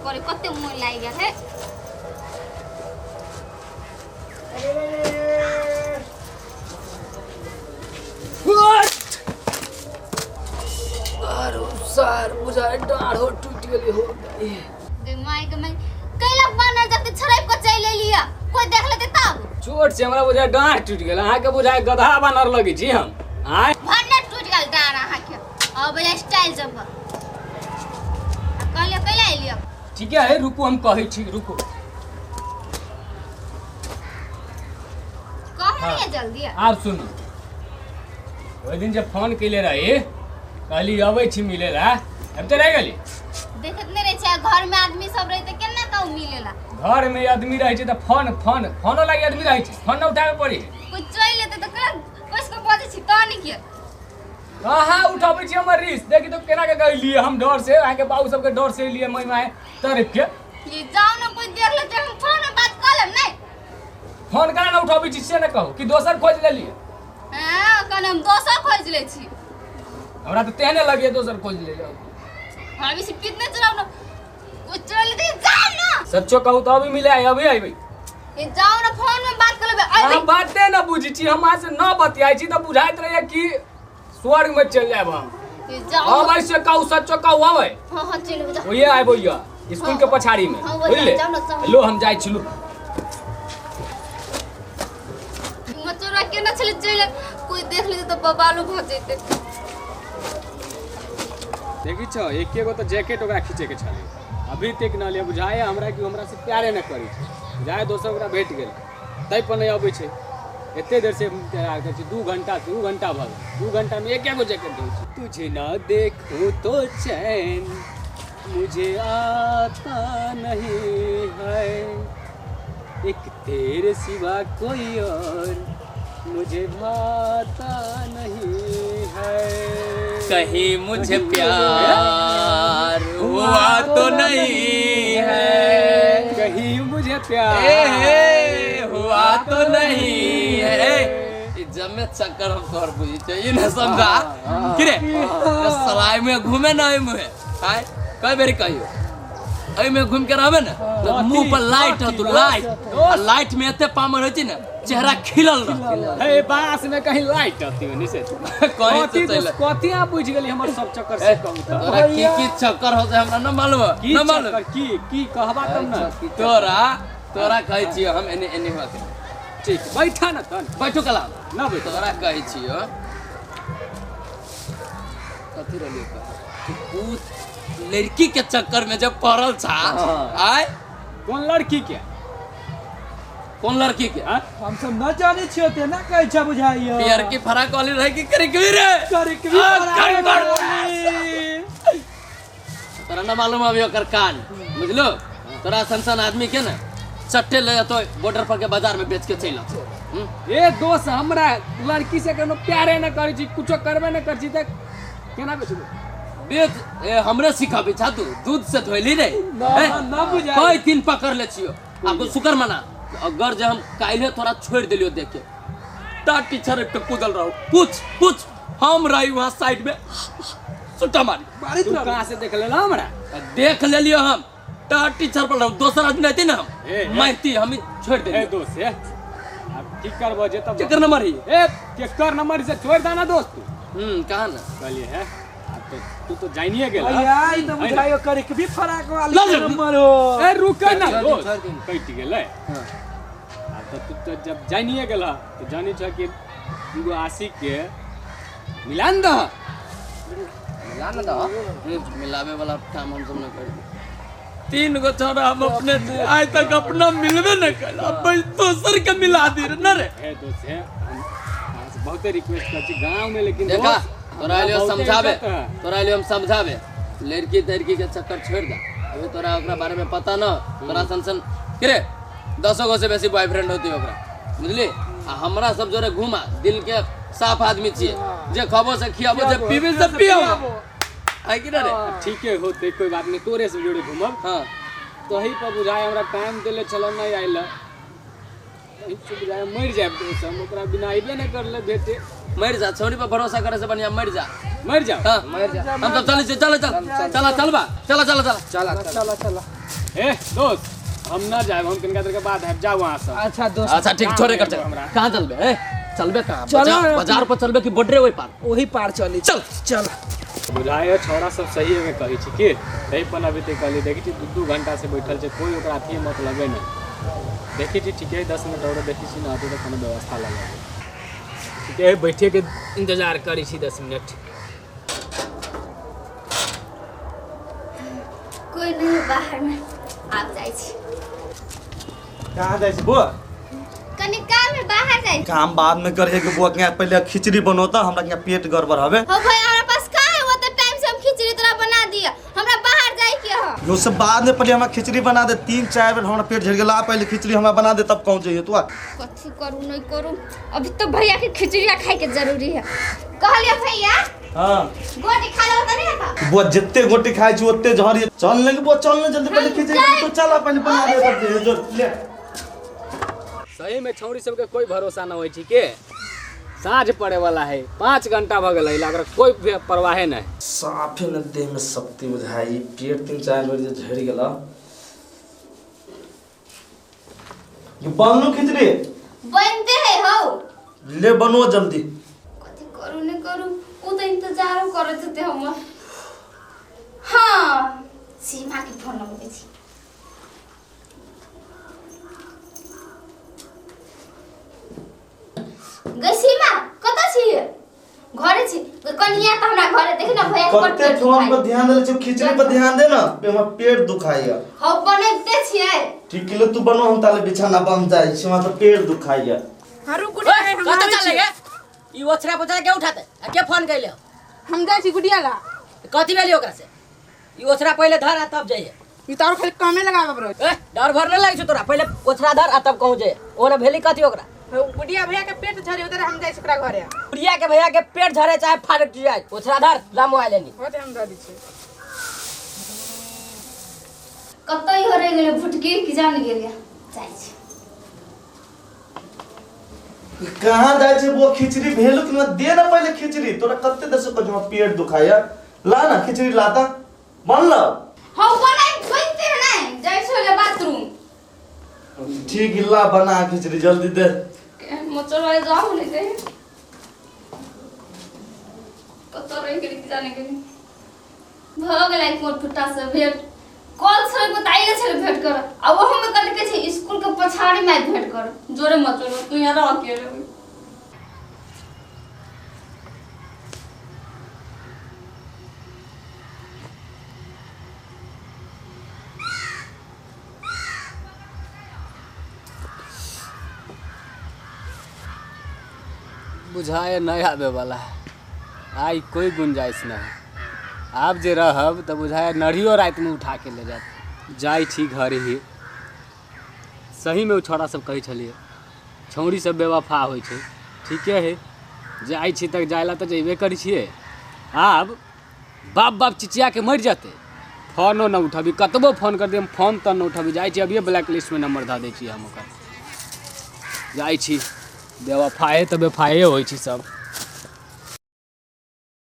करे कते मोन लागि गेल है। आरो सार बुझाय डाढ़ो टूटि गेलै हो। गे my के my कैला बानर जब छड़ाई के चलि एलियै, कोई देख लेते तब। चोट से हमरा बुझाय डाँढ़ टूटि गेल, अहाँके बुझाय गदहा बानर लगै छी हम। आँय भन्ने टूटि गेल डाँढ़ अहाँके, अब स्टाइल जब आ कहलियै कैला एलियै। ठीक है रुकू, हम कहै छी रुकू। कहू ने जल्दी। आब सुनू, ओहि दिन जब फोन केले रही कहली अबै छी मिले ला, अब तऽ रहि गेली। देखैत नहि रहै छै घर में आदमी सब रहै तऽ केना कहू मिलेला। घर में आदमी रहै छै तऽ फोन फोन फोनो लागि आदमी रहै छै, फोन न उठाबे पड़ी। कोई चलि एतै तऽ केना कसि कऽ बजै छी तऽ नहि के। अहाँ उठाबै छी हमर रिस, देखी तो केना के गइलियै हम डर से, अहाँके बाबू सबके डर से एलियै मई माय तरफ के। ये जाओ ना कोई देख लेतै, हम फोन में बात कऽ लेब। नहि फोन केना न उठाबै छी से न कहू कि दोसर खोजि लेलियै। हँ कने हम दोसर खोजि लै छी। हमरा तऽ तेहने लगैए दोसर खोजि लेलियै। हम बेसी पीत नहि चलाउ ने, कोई चलि एतै जाउ ना। सच्चो कहू तऽ अभी मिले अभी अयबै। ये जाओ ना फोन में बात कऽ लेबै अयबै। अहाँ बाते न बुझै छी, हम अहाँ से न बतियाइ छी तऽ बुझाइत रहैए कि स्वर्ग में चलि जायब हम। ये जाओ अबै से कहू, सच्चो कहू अबै। हाँ हाँ चलि अबै, जाउ। ओहे आबि यऽ स्कूल के पछाड़ी में, हाँ, ओहे बुझलियै? जाउ ना, जाउ। लो हम जाइ छी लो। मचोरा केना छलै चलि, कोई देख लेतै तऽ बबालो भऽ जेतै। देखी छौ एके गो तऽ जैकेट ओकरा खींचे के छलै, अभी तक न लिअ। बुझाइए हमरा कि हमरा से प्यारे नहि करै छै, बुझाइए दोसर ओकरा भेट गेल ताहि पर नहि अबै छै। एते देर से इंतजार करै छी, 2 घंटा 2 घंटा भऽ गेल, 2 घंटा में एके गो जैकेट दै छै। तुझे ना देखूं तो चैन मुझे आता नहीं है, एक तेरे सिवा कोई और मुझे भाता नहीं है। कहीं मुझे प्यार हुआ तो नहीं है, कहीं मुझे प्यार ए, हुआ तो नहीं है। ई जमे चक्कर हम तोहर बुझी छै, ई न समझा कि रे सलाइ में घूमे न एहि मुहे। आय कई बेर कहियो एहि में घूम के रहबे ने तो मुंह पर लाइट हतु, लाइट आ लाइट में एते पामर होइ छै ने चेहरा खिलल रहत। हे बांस में कहीं लाइट आती हो निसे कहीं कथी से चलि दोस्त, कथी अहाँ बुझि गेली हमर सब चक्कर से कहू तऽ। तोरा की की चक्कर होतै हमरा न मालूम, की न मालूम। चक्कर, की की कहबा तब न। तोरा तोरा कहै छियो हम एने एने हुआ के। ठीक बैठा न तन। बैठू कला। न बैठू। तोरा कहै छियो कथी रहलियो कहै तू लड़की के चक्कर में जब पड़ल छा। आय कोन लड़की के? कोन लड़की के? हाँ? हम सब न जाने छियो ते ना कहै छ बुझाइयो। पियर की फराक वाली रहे कि करिकवी रे? करिकवी आ, फराक कर, कर। वाली। तोरा न मालूम अभी ओकर कान, बुझलो? तोरा सन सन आदमी के ना चट्टे ले जतो बॉर्डर पर के बाजार में बेच के चलि आतो। ए दोस्त हमरा लड़की से कोनो प्यारे न करै छी, कुछो करबे न करै छी त केना बेचबै? बेच ए हमरे सिखाबै छा तू, दूध से धोइली रे। ना, ना बुझाइ। कई दिन पकड़ ले छियो। आपको शुक्र मना अगर जे हम काल्हे थोड़ा छोड़ देलियो देख के टा टीचर एक कूदल रहो, पूछ पूछ हम रही वहां साइड में सुट्टा मारी। मारित तू रहू। कहाँ से देख लेला हमरा? देख लेलियो हम टा टीचर पर रहो, दोसर आदमी रहती ना हम ए, ए। मारती, हम छोड़ ए देलियो। दोस्त ए अब ठीक करबो जे तब। केकर नंबर ही? ए केकर नंबर से छोड़ दाना दोस्त तू। कहा ना कहलिए है अब तो तू तो जानिए गेला। भैया ई त बुझाइयो करिकवी फराक वाली लग के नंबर हो। ए रुक ना छोड़ दी, दोस्त, छोड़ दी। कटि गेलै। हाँ। आब तो तू तो जब जानिए गेला तो जानी छ कि दूगो आशिक के मिलान दह। मिला ना दह। मिलावे वाला काम हम सब न करी। 3 गो छोरा हम अपने आज तक अपना मिलबे न कल, अब भाई दोसर के मिला दी रे न रे। हे दोस्त हे हम अहाँ से बहुते रिक्वेस्ट करै छी गांव में, लेकिन देखा दोस्त, तोरा हमरा लियो बहुते समझावे, इज्जत है। तोरा लियो हम समझावे, लड़की तड़की के चक्कर छोड़ दे। अभी तोरा ओकरा बारे में पता न, तोरा सन सन के रे 10 गो से बेसी बॉयफ्रेंड होती ओकरा, बुझली? आ हमरा सब जोरे घुमा, दिल के साफ आदमी छिए, जे खबो से खियाबो, जे पीबे से पियाबो, है कि ना रे? ठीके होते कोई बात नहीं, तोरे से जोड़े घूमब। हाँ। तही पर बुझाए हमरा टाइम देले छल नहीं आइल, चुप जाए मर जाए दोस्त, हम ओकरा बिना अइबे नहीं करले भेटे। मर जा, छौरी पर भरोसा करे से बढ़िया मर जा। मर जा। हाँ। मर जा। हम सब चलै छी, चल, चल, चल, चल, चल बा, चल, चल, चल। चल, चल। चल, चल। ए दोस्त हम ना जाएब, हम कनिका देर के बाद आएब, जाओ वहाँ से। अच्छा दोस्त। अच्छा ठीक, छोड़े कर चल। हमरा। कहाँ चलबे? ए चलबे कहाँ? चलो। बाजार पर चलबे कि बॉर्डरे ओहि पार? ओही पार चली। चल चल। बुझाए छौड़ा सब सही में कहै छै कि तै पर अभी तक कहली देखै छी 2-2 घंटा से बैठल छै, कोई ओकरा अथी मतलबे नहीं। देखै छी ठीके 10 मिनट और देखै छी ना तऽ कोनो व्यवस्था लगा ठीके बैठे के इंतजार करै छी 10 मिनट। कोई नहीं बाहर में, आप जाइ छी। कहाँ जाइ छी बुआ? कनी काम है बाहर जाइ। काम बाद में करे के बुआ, के पहले खिचड़ी बनोता, हमरा के पेट गड़बड़ हवे। हो भाई हमरा पास का है वो तो टाइम से हम खिचड़ी तोरा बना दिया, हमरा बाहर जाय के ह। यो सब बाद में पहले हमरा खिचड़ी बना दे, 3-4 बेर हमरा पेट झड़ गेला, पहले खिचड़ी हमरा बना दे तब कहूं जाइए तू। कथी करू नहीं करू, अभी तो भैया के खिचड़ी खाए के जरूरी है। कहलिए भैया हां गोटी खा लो त नहीं आता। बुआ जितने गोटी खाई छी ओते झड़ी। चल ले बुआ चल ले जल्दी, पहले खिचड़ी तो चल पहले बना दे तब जो ले। सही में छौड़ी सबके कोई भरोसा न होई के साँझ पड़े वाला है, 5 घंटा भ गेलै, अगर कोई भी परवाहे नहीं। साफे न देह में शक्ति बुझाई, पेट 3-4 बेर जे झड़ गेला। ये बनलो खिचड़ी बनते है हो ले बनो जल्दी। कथी करू नहीं करू उ त इंतजार करत होते हम। हां सीमा के फोन लगबै छी। गई सीमा कत छी? घरे छी कनिया त हमरा घरे देख न भैया के कते फोन पर ध्यान देले छी, खिचड़ी पर ध्यान दे ना, हमर पेट दुखाइया। हो बनैते छियै। ठीक किलो तू बनो, हम ताले बिछाना बन जाई छी, हमरा त पेट दुखाइया। हां रुक गुडिया हम कत चले गे? ई ओछरा पोछरा के उठाते आ के फोन कइले? हम जाई छी गुडिया ला। कथि भेली ओकरा से? ई ओछरा पहिले धर आ तब जाइए। ई तार खाली कामे लगाबब रह। ए डर भर न लागै छौ तोरा, पहिले ओछरा धर आ तब कहूं जाइए। ओना भेली कथि ओकरा? गुडिया भैया के पेट झरे उधर हम जाई छी ओकरा घरे। गुडिया के भैया के पेट झरे चाहे फाटक जाए, ओछरा धर ला मोबाइल लेनी। हो ते हम धर दै छी। कतई हो रह गेलै भुटकी की जान गेलिया जाई छी। कहाँ जाय छै बुआ? खिचड़ी भेलु कि न दे ना पहले खिचड़ी, तोरा कते देर से कहै पेट दुखाया, ला ना खिचड़ी लाता बनल। हो बनाई बनते है नहीं जाई छी बाथरूम। ठीक ला बना खिचड़ी जल्दी दे। मचर वाले जाओ नहीं दे कत रह गेली की जाने गेली भ गेलै कोट फुटा से भेट। कॉल से बताइले छले भेट कर आ वो हम कल के छै स्कूल के पछाड़ी में भेट कर। जोरे मचर तू यहां रह के रे। बुझाए नहीं आबे वाला है, आई कोई गुंजाइश नहीं है। आप जे रहब तो बुझाए नढ़ियो रात में उठा के ले जात। जाइ छी घर ही। सही में छौड़ा सब कहै छलियै छौड़ी सब बेवफा होइ छै, ठीके है। जाइ छी तक जाइला तऽ जेबे करै छियै। आब बाप बाप चिचिया के मरि जेतै, फोनो न उठबी, कतबो फोन कर दे फोन तऽ न उठबी। जाइ छी अभिये ब्लैक लिस्ट में नंबर धऽ दै छियै हम ओकर। जाइ छी बेवफाए तऽ बेवफाए होइ छै सब।